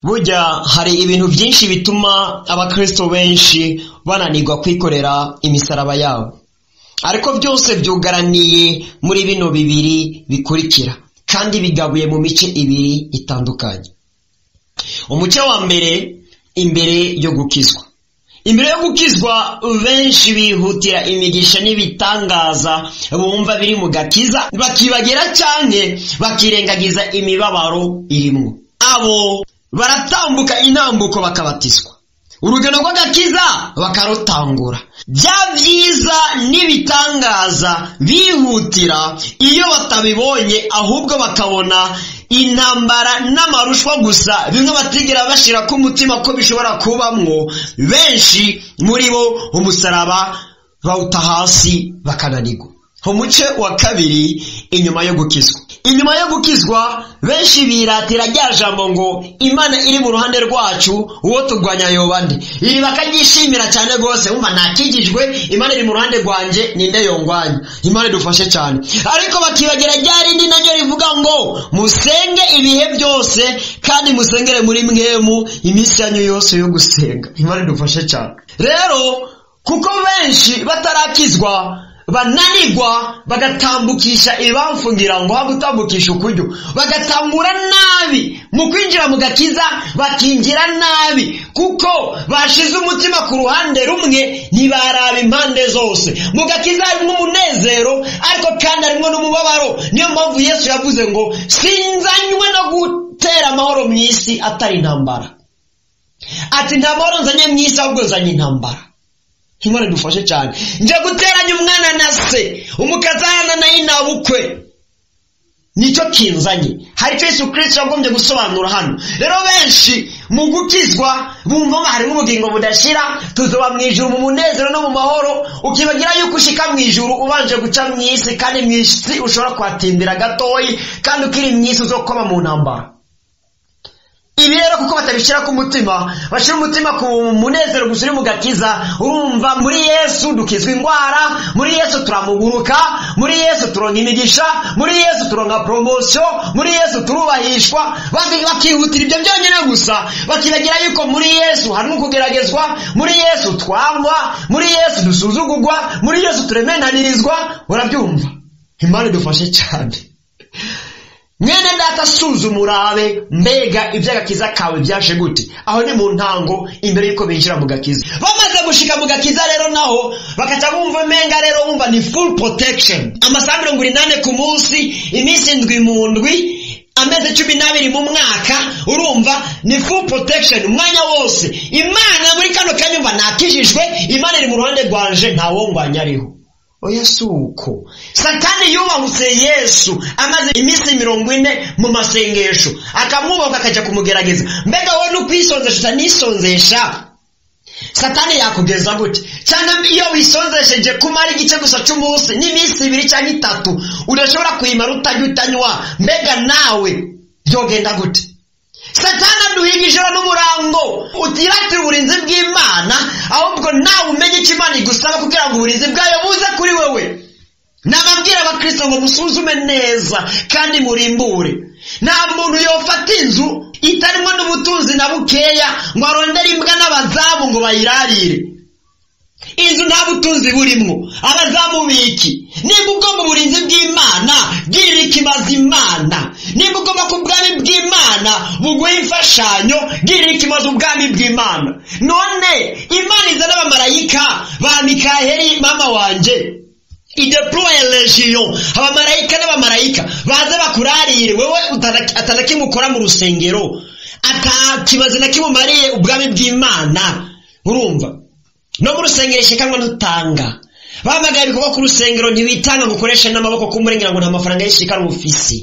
Burya hari ibintu byinshi bituma abakristo benshi bananirwa kwikorera imisaraba yabo, ariko byose byugaraniye muri bino bibiri bikurikira, kandi bigabuye mu mice ibiri itandukanye. Umuce wa mbere, imbere yo gukizwa. Imbere yo gukizwa benshi bihutira imigisha n'ibitangaza bumva biri mu gakiza, bakibagira canke bakirengagiza imibabaro irimwo. Abo baratambuka intambuko bakabatizwa, urugendo rw'agakiza bakarutangura. Bya byiza n'ibitangaza bihutira iyo batabibonye, ahubwo bakabona intambara n'amarushwa gusa, bimwe batigera bashira ku mutima ko bishobora kubamwo. Benshi muri bo umusaraba bawuta hasi bakananirwa. Umuce wa kabiri, inyuma yo gukizwa. Inyuma yo gukizwa benshi biratira rya jambo ngo Imana iri mu ruhande rwacu, uwo turwanya yoba nde? Iri bakaryishimira cyane rwose, wumva nakijijwe, Imana iri mu ruhande rwanje, ninde yongwanya? Imana idufashe cyane. Ariko bakibagira rya rindi naryo rivuga ngo musenge ibihe byose, kandi musengere muri mwemu iminsi yanyu yose yo gusenga. Imana idufashe cyane. Rero kuko benshi batarakizwa bananirwa, bagatambukisha ibamfungira ngo hagutambukisha ukuryo, bagatambura nabi mu kwinjira mu gakiza, bakinjira nabi kuko bashize umutima ku ruhande rumwe, ntibaraba impande zose. Mu gakiza harimo umunezero, ariko kandi harimo n'umubabaro. Niyo mpamvu Yesu yavuze ngo sinzanywe no gutera amahoro mu isi atari intambara. Ati nta mahoro nzanye mu isi, ahubwo nzanye intambara. Imana idufashe cyane. Nje guteranya umwana na se, umukazana na inabukwe, nicyo kinzanye. Hari icyo Yesu Kristo yagombye gusobanura hano. Rero benshi mu gukizwa bumva harimo ubugingo budashira, tuzoba mu ijuru mu munezero no mu mahoro, ukibagira yuko ushika mu ijuru ubanje guca mu isi, kandi mu isi ushobora kuhatindira gatoyi, kandi ukiri mu isi uzokoma mu ntambara. Ibi rero kuko batabishyira ku mutima, bashyira umutima ku munezero gusa uri mu gakiza. Urumva muri Yesu dukizwa indwara, muri Yesu turamuguruka, muri Yesu turonka imigisha, muri Yesu turonka promotion, muri Yesu turubahishwa. Bakihutira ibyo byonyine gusa, bakibagira yuko muri Yesu harimo kugeragezwa, muri Yesu twangwa, muri Yesu dusuzugurwa, muri Yesu turemenanirizwa. Urabyumva? Imana idufashe cyane. Mwene data, suzuma urabe mbega iby'agakiza kawe byaje gute. Aho ni mu ntango, imbere yuko binjira mu gakiza. Bamaze gushika mu gakiza rero naho bakaca bumva menga rero bumva ni full protection, amasaha 80 ku munsi, iminsi 7 mu ndwi, amezi 12 mu mwaka. Urumva ni full protection umwanya wose. Imana muri kano kanya umva nakijijwe, Imana iri mu ruhande rwanje, ntawongwanya ariho. Oya, si uko. Satani yubahutse Yesu amaze iminsi 40 mu masengesho, akamwubahuka akajya kumugerageza. Mbega wowe nukwisonzesha utanisonzesha, Satani yakugeza gute? Cyangwa iyo wisonzesheje kumara igice gusa cy'umunsi n'iminsi 2 cyangwa 3 udashobora kuyimara utajya utanywa, mbega nawe byogenda gute? Satani aduhiga ijoro n'umurango. Utiratira uburinzi bw'Imana, ahubwo nawe umenye icyo Imana igusaba kugira ngo uburinzi bwayo buze kuri wewe. Nababwira abakristo ngo musuzume neza kandi murimbure. Nta muntu yofata inzu itarimo n'ubutunzi na bukeya ngo arondere imbwa n'abazamu ngo bayirarire. Inzu nta butunzi burimwo, abazamu biki? Nimba ugomba uburinzi bw'Imana, girira ikimazi Imana. Nimba ugomba ko ubwami bw'Imana buguha imfashanyo, girira ikimazi ubwami bw'Imana. None Imana izana abamarayika ba Mikaheli mama wanje, ideploye legion, abamarayika n'abamarayika baze bakurarire wewe atanakimukora mu rusengero, atakimaze na kimumariye ubwami bw'Imana. Urumva no mu rusengero ishikanwa ntutanga, bahamagaye ibikorwa ku rusengero ntibitanga ngo ukoreshe n'amaboko kumurengera ngo nta mafaranga y'ishikanwa ufise.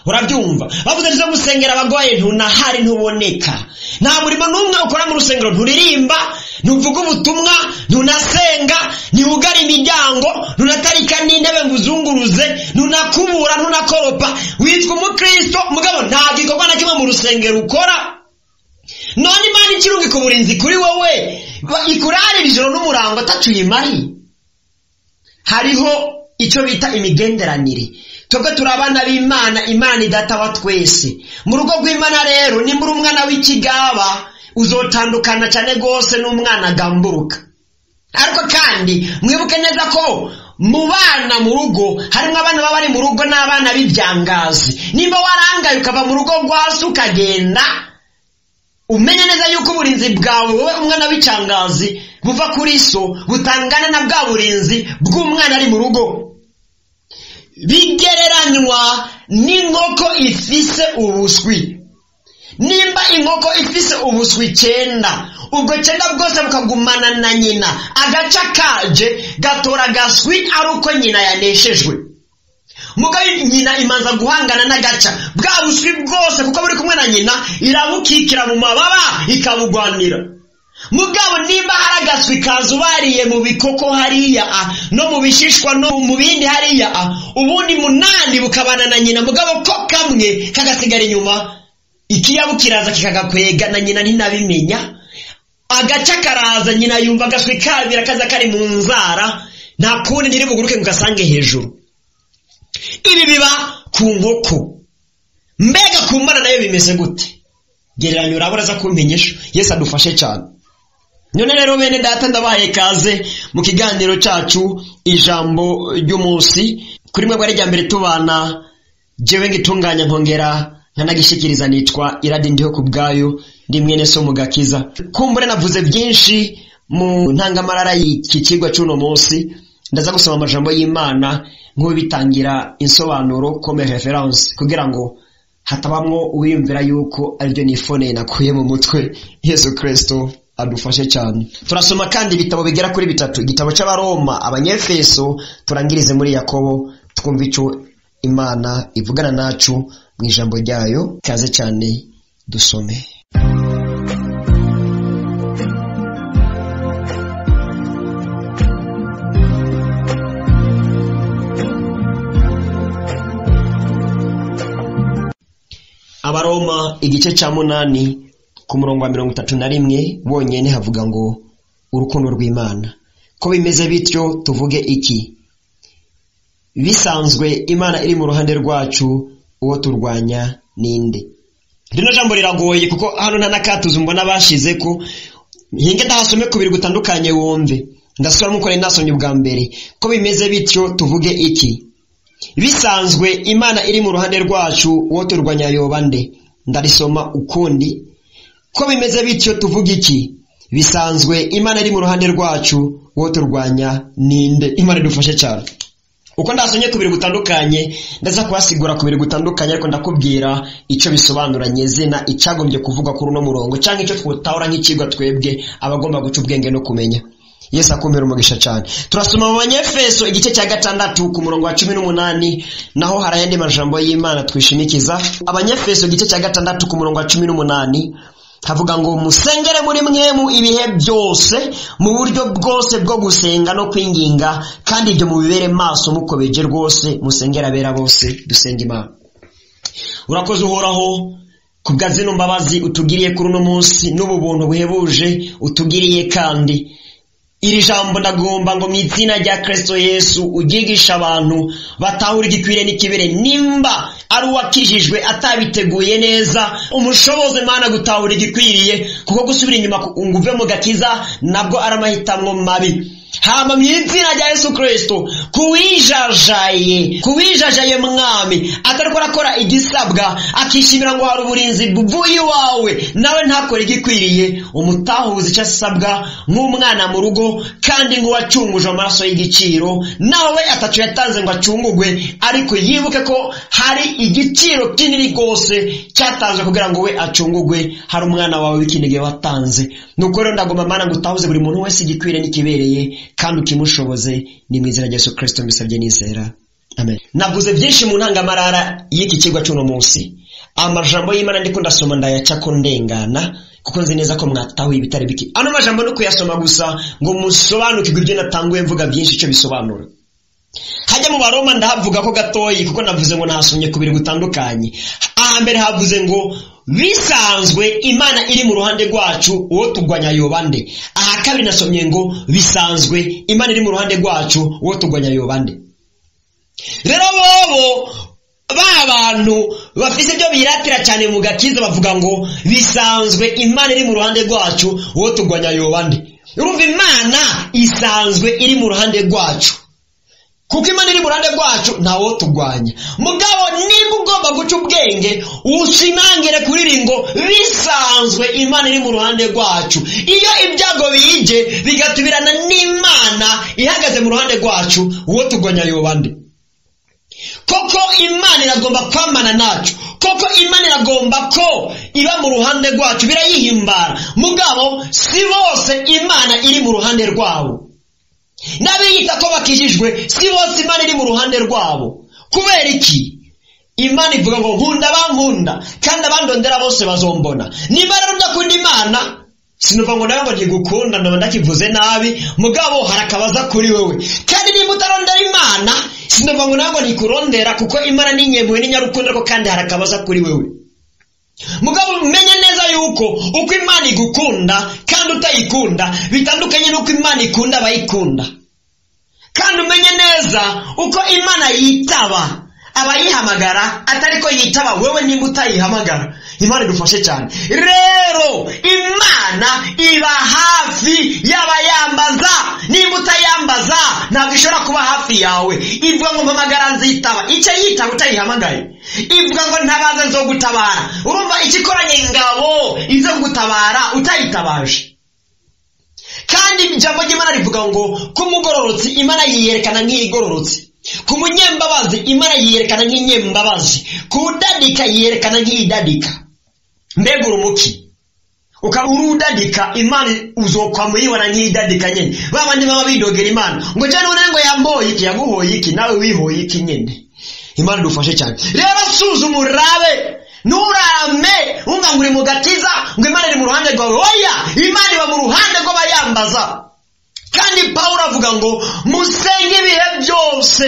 Urabyumva? Bavuze zo gusengera abagwaye ntunahari, ntuboneka. Nta murimo n'umwe ukora mu rusengero, nturirimba, ntuvuga ubutumwa, ntunasenga, ntiwugara imiryango, ntunatarika n'intebe ngo uzunguruze, ntunakubura, ntunakoropa. Witwa umukristo mugabo nta gikorwa na kimwe mu rusengero ukora. None Imana ikirungika uburinzi kuri wowe, ikurarira ijoro n'umurango atacuyimari. Hariho icyo bita imigenderanire. Twebwe turi abana b'Imana, Imana idata wa twese. Mu rugo rw'Imana rero nimba uri umwana w'ikigaba uzotandukana cyane rwose n'umwana agamburuka. Ariko kandi mwibuke neza ko mu bana mu rugo harimo abana baba bari mu rugo n'abana b'ibyangazi. Nimba warangaye ukava mu rugo rwa so ukagenda, umenye neza yuko uburinzi bwawe wowe umwana w'icangazi buva kuri so butangana na bwa burinzi bw'umwana ari mu rugo. Bigereranywa n'inkoko ifise ubuswi. Nimba inkoko ifise ubuswi 9, ubwo 9 bwose bukagumana na nyina, agaca kaje gatora agaswi ari uko nyina yaneshejwe. Mugabo nyina imanza guhangana n'agaca bwa buswi bwose, kuko buri kumwe na nyina irabukikira mu mababa ikabugwanira. Mugabo nimba hari agaswi kazubariye mu bikoko hariya no mu bishishwa no mu bindi hariya, ubundi 8 bukabana na nyina, mugabo ko kamwe kagasigara inyuma, ikiyabu kiraza kikagakwega na nyina ntinabimenya. Agaca karaza, nyina yumva agaswi kabira kaza kari mu nzara, nta kundi ntiri buguruke ngo gasange hejuru. Ibi biba ku nkoko. Mbega ku mana nayo bimeze gute? Gereranya urabura za kumpenyesha. Yesu adufashe cyane. None rero bene data ndabahaye kaze mu kiganiro cyacu ijambo ry'umunsi. Kuri mwe bwari rya mbere tubana, jewe ngitunganya nkongera nkanagishikiriza, nitwa Iradi Ndiho kubwayo, ndi mwene so mugakiza. Kumbure navuze byinshi mu ntangamarara y'iki kigwa cy'uno munsi. Ndaza gusoma amajambo y'Imana nk'ubitangira insobanuro comme reference, kugira ngo hatabamwo uwiyumvira yuko aribyo nifone nakuye mu mutwe. Yesu Kristo adufashe cyane. Turasoma kandi ibitabo bigera kuri 3, igitabo cy'Abaroma, Abanyefeso, turangirize muri Yakobo, twumva icyo Imana ivugana nacu mu ijambo ryayo. Kaze cyane dusome. Abaroma igice cya 8 ku murongo wa 31 wonyene havuga ngo urukundo rw'Imana. Ko bimeze bityo tuvuge iki? Bisanzwe Imana iri mu ruhande rwacu, uwo turwanya ninde? Rino jambo riragoye kuko hano nta nakatuzo mbona bashize ko hinge ndahasome kubiri gutandukanye wumve. Ndasubira muko nasomye ubwa mbere. Ko bimeze bityo tuvuge iki? Bisanzwe Imana iri mu ruhande rwacu, uwo turwanya yoba nde? Ndarisoma ukundi. Ko bimeze bityo tuvuge iki? Bisanzwe Imana iri mu ruhande rwacu, uwo turwanya ninde? Imana idufashe cyane. Uko ndasomye kubiri gutandukanye, ndaza kubasigura kubiri gutandukanye, ariko ndakubwira ico bisobanura nyezina, icagombye kuvuga kuri uno murongo canke ico twotahura nk'ikigwa twebwe abagomba guca ubwenge no kumenya. Yesu akumira umugisha cyane. Turasoma mu Banyefeso igice cya 6 ku murongo wa 18, naho hari ayandi majambo y'Imana twishimikiza. Abanyefeso igice cya 6 ku murongo wa 18 havuga ngo musengere muri mwemu ibihe byose, mu buryo bwose bwo gusenga no kwinginga, kandi ibyo mubibere maso mukobeje rwose, musengera abera bose. Dusenga Imana. Urakoze Uhoraho kubwa zino mbabazi utugiriye kuri uno munsi n'ubu buntu buhebuje utugiriye, kandi iri jambo ndagomba ngo mu izina rya Kristo Yesu ugigisha abantu batahura igikwire n'ikibere. Nimba ari uwakijijwe atabiteguye neza, umushoboze Mana gutahura igikwiriye, kuko gusubira inyuma ngo uve mu gakiza nabwo ari amahitamwo mabi. Hama mu izina rya Yesu Kristo, kuwijajaye mwami atariko arakora igisabwa, akishimira ngo hari uburinzi buvuye iwawe, nawe ntakore igikwiriye, umutahuza icyo asabwa nk'umwana mu rugo, kandi nk'uwacunguje amaraso y'igiciro, nawe atacu yatanze ngo acungugwe, ariko yibuke ko hari igiciro kinini rwose cyatanzwe kugira ngo we acungugwe, hari umwana wawe w'ikinege watanze. Nuko rero ndagomba Mana ngo utahuze buri muntu wese igikwiriye n'ikibereye, kandi ukimushoboze. Ni mu izina rya Yesu Kristo mbisabye nizera, amen. Navuze byinshi mu ntangamarara y'iki kigwa cy'uno munsi. Amajambo y'Imana ndiko ndasoma ndayaca ko ndengana, kuko nzi neza ko mwatahuye ibitari biki. Ano majambo no kuyasoma gusa ngo musobanukirwe ibyo natanguye mvuga byinshi icyo bisobanura. Hajya mu Baroma ndahavuga ko gatoyi, kuko navuze ngo nahasomye kubiri gutandukanye. Ahambere havuze ngo bisanzwe Imana iri mu ruhande rwacu, uwo turwanya yoba nde? Aha kabiri nasomye ngo bisanzwe Imana iri mu ruhande rwacu, uwo turwanya yoba nde? Rero bobo ba bantu bafise ibyo biratira cyane mu gakiza bavuga ngo bisanzwe Imana iri mu ruhande rwacu, uwo turwanya yoba nde? Urumva, Imana isanzwe iri mu ruhande rwacu, kuko Imana iri mu ruhande rwacu ntawo turwanya. Mugabo niba ugomba guca ubwenge ushimangire kuri ngo bisanzwe Imana iri mu ruhande rwacu. Iyo ibyago bije bigatubirana n'Imana ihagaze mu ruhande rwacu, uwo turwanya yoba nde? Koko Imana iragomba kwamana nacu, koko Imana iragomba ko iba mu ruhande rwacu, birayihimbara. Mugabo si bose Imana iri mu ruhande rwabo, n'abiyita ko bakijijwe si bose Imana iri mu ruhande rwabo. Kubera iki? Imana ivuga ngo nkunda abankunda kandi abandondera bose bazombona. Niba rero udakunda Imana, sinuva ngo nawe ngo ntigukunda, ndaba ndakivuze nabi, mugabo harakabaza kuri wewe. Kandi niba utarondera Imana, sinuva ngo nawe ngo ntikurondera, kuko Imana ni inyempuhwe n'inyarukundo, ariko kandi harakabaza kuri wewe. Mugabo umenye neza yuko uko Imana igukunda kandi utayikunda bitandukanye n'uko Imana ikunda abayikunda. Kandi umenye neza uko Imana yitaba abayihamagara atari ko yitaba wewe nimba utayihamagara. Imana idufashe cyane. Rero Imana iba hafi y'abayambaza. Nimba utayambaza ntabwo ishobora kuba hafi yawe. Ivuga ngo mpamagara nzitaba, icyo yitaba utayihamagaye. Ivuga ngo ntabaza nzogutabara. Urumva ikikoranye ingabo izo gutabara utayitabaje. Kandi ijambo ry'Imana rivuga ngo ku mugororotsi Imana yiyerekana nk'igororotsi, ku munyembabazi Imana yiyerekana nk'inyembabazi, ku udadika yiyerekana nk'idadika. Mbega urumuki ukaba urudadika, Imana uzokwama uyibona nk'idadika nyene. Ba bandi baba bidogera Imana ngo je none ngo yamboye iki, yaguhoye iki, nawe wihoye iki nyene. Imana idufashe cyane. Rero suzuma urabe, nturame wumva ngo uri mu gakiza ngo Imana iri mu ruhande rwawe. Oya, Imana iba mu ruhande rw'abayambaza. Kandi Pawulo avuga ngo musenge ibihe byose,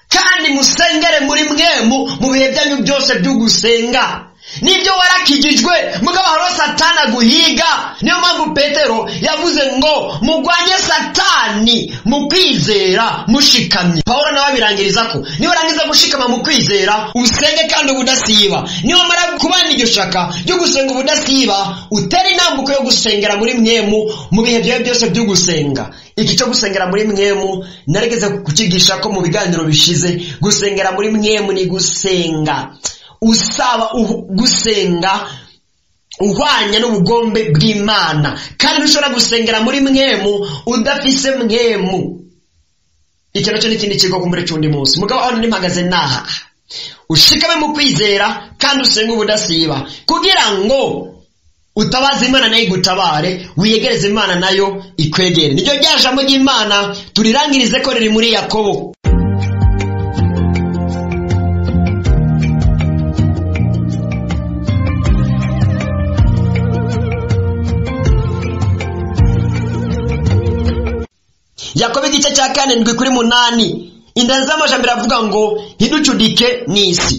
kandi musengere muri mwemu mu bihe byanyu byose byo gusenga. Nibyo warakijijwe, mugabo hariho Satani aguhiga. Niyo mpamvu Petero yavuze ngo mugwanye Satani mu kwizera mushikamye. Pawulo nawe abirangiriza ko niba urangiza gushikama mu kwizera usenge kandi ubudasiba. Niba mara kubana iryo shaka ryo gusenga ubudasiba, utere intambuko yo gusengera muri mwemu mu bihe byawe byose byo gusenga. Iki cyo gusengera muri mwemu narigeze kukigisha ko mu biganiro bishize. Gusengera muri mwemu ni gusenga usaba, gusenga uhwanye n'ubugombe bw'Imana. Kandi ntushobora gusengera muri mwemu udafise mwemu. Icyo nacyo n'ikindi kigo kumbure cy'undi munsi. Mugabo aho nari naha, ushikame mu kwizera kandi usenge ubudasiba, kugira ngo utabaze Imana nayo igutabare, wiyegereze Imana nayo ikwegere. Niryo rya jambo ry'Imana turirangirize ko riri muri Yakobo. Yakobo igice cya 4:8, inda z'amajambo iravuga ngo ntiducudike n'isi,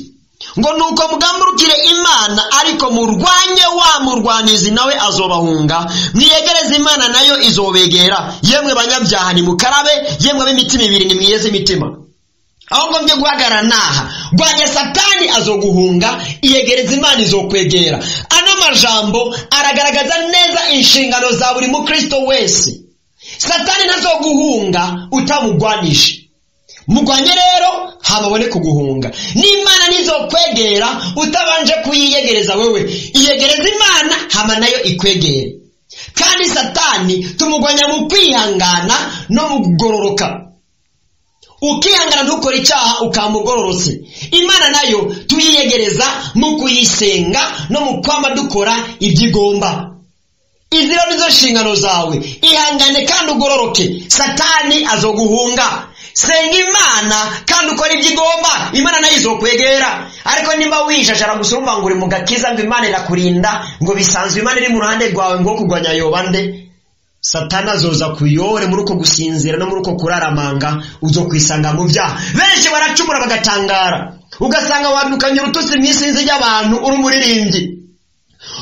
ngo nuko mugamburukire Imana ariko murwanye wa murwanizi nawe azobahunga, mwiyegereze Imana nayo izobegera. Yemwe banyabyaha nimukarabe, yemwe ab'imitima ibiri nimwiyeze imitima. Aho ngombye guhagarara naha, rwanya Satani azoguhunga, iyegereze Imana izokwegera. Ano majambo aragaragaza neza inshingano za buri mukristo wese. Satani ntazoguhunga utamugwanije. Mugwanye rero hababone kuguhunga. N'Imana nizokwegera utabanje kuyiyegereza wewe. Iyegereza Imana hama nayo ikwegere. Kandi Satani tumugwanya mu kwihangana no mu kugororoka. Ukihangana ntukora icyaha ukamugororotse. Imana nayo tuyiyegereza mu kuyisenga no mu kwama dukora ibyigomba. Izi rero nizo nshingano zawe. Ihangane kandi ugororoke, Satani azoguhunga. Senga Imana kandi ukora ibyigomba, Imana nayo izokwegera. Ariko nimba wijajara gusa urumva ngo uri mu gakiza ngo Imana irakurinda, ngo bisanzwe Imana iri mu ruhande rwawe ngo kurwanya yoba nde, Satani azoza kuyore muri uko gusinzira no muri uko kuraramanga, uzokwisanga mu byaha. Benshi baracumura bagatangara, ugasanga wadukanye urututsi mu isinzi ry'abantu uri umuririmbyi,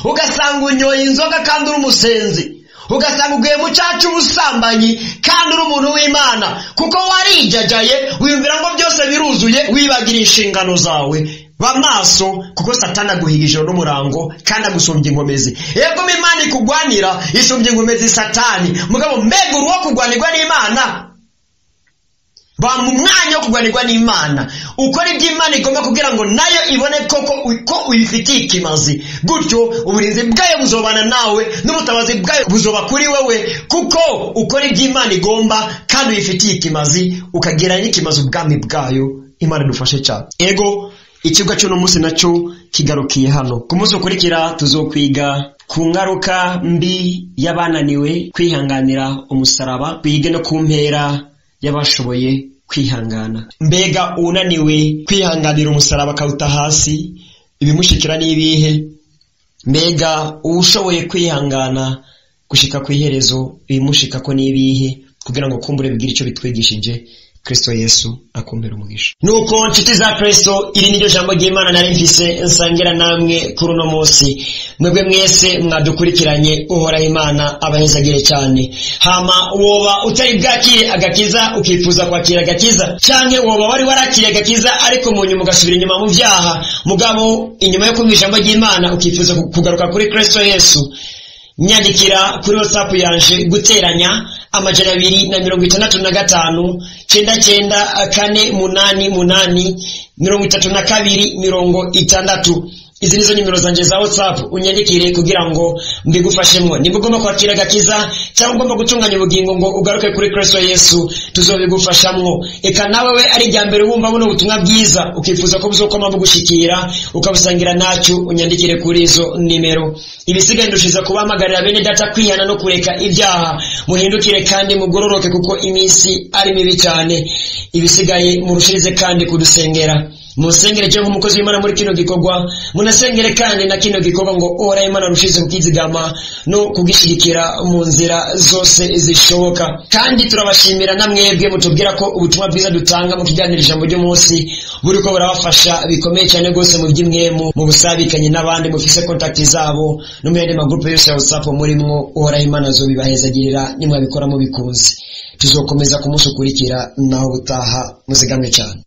ugasanga unyoye inzoga kandi uri umusenzi, Ugasanga uguye mu cyaha cy'ubusambanyi kandi uri umuntu w'Imana, kuko warijajaye wiyumvira ngo byose biruzuye, wibagira inshingano zawe. Ba maso, kuko Satani aguhiga ijoro n'umurango kandi agusumbya inkomezi. Yego Imana ikugwanira isumbya inkomezi Satani, mugabo mbega uruwo kugwanirwa n'Imana? Ba mu mwanya wo kugwanirwa n'Imana, ukora ibyo Imana igomba kugira ngo nayo ibone koko ko uyifitiye ikimazi. Gutyo uburinzi bwayo buzobana nawe n'ubutabazi bwayo buzoba kuri wewe, kuko ukora ibyo Imana igomba kandi uyifitiye ikimazi, ukagira n'ikimazi ubwami bwayo. Imana idufashe cyane. Ego ikigwa cy'uno munsi nacyo kigarukiye hano. Ku munsi ukurikira tuzokwiga ku ngaruka mbi y'abananiwe kwihanganira umusaraba, twige no ku mpera y'abashoboye kwihangana. Mbega unaniwe kwihanganira umusaraba akawuta hasi, ibimushikira n'ibihe? Mbega uwushoboye kwihangana gushika ku iherezo, ibimushika ko n'ibihe? Kugira ngo kumbure bigire icyo bitwigishije. Kristo Yesu akumbera umugisha. Nuko nshuti za Kristo, iri niryo jambo ry'Imana nari mfise nsangira namwe kuri uno munsi. Mwebwe mwese mwadukurikiranye, Uhoraho Imana abahezagire cyane. Hama woba utari bwakire agakiza ukifuza kwakira agakiza, canke woba wari warakiriye agakiza ariko mu nyuma ugasubira inyuma mu vyaha, mugabo inyuma yo kumva ijambo ry'Imana ukifuza kugaruka kuri Kristo Yesu, nyandikira kuri WhatsApp yanje guteranya 265 99 4 8 8 32 60. Izi nizo nimero zanje za WhatsApp, unyandikire kugira ngo mbigufashemwo. Nimba ugomba kwakira agakiza cyangwa ugomba gutunganya ubugingo ngo ugaruke kuri Kristo Yesu, tuzobigufashamwo. Eka nawe we ari rya mbere wumva buno butumwa bwiza ukifuza ko buzokoma bugushikira ukabusangira nacyo, unyandikire kuri izo nimero. Ibisigaye ndushiza kubahamagarira bene data kwihana no kureka ibyaha, muhindukire kandi mugororoke kuko iminsi ari mibi cyane. Ibisigaye murushirize kandi kudusengera. Musengere cyo nk'umukozi w'Imana muri kino gikorwa, munasengere kandi na kino gikorwa ngo Uhoraho Imana arushize kukizigama no kugishigikira mu nzira zose zishoboka. Kandi turabashimira na mwebwe mutubwira ko ubutumwa bwiza dutanga mu kiganiro ijambo ry'umunsi buriko burabafasha bikomeye cyane rwose mu by'imwemu, mu busabikanye n'abandi mufise contact zabo no mu yandi magroupe yose ya WhatsApp murimwo. Uhoraho Imana azobibahezagirira nimwabikora mubikunze. Tuzokomeza ku munsi ukurikira, naho butaha. Muzigamwe cyane.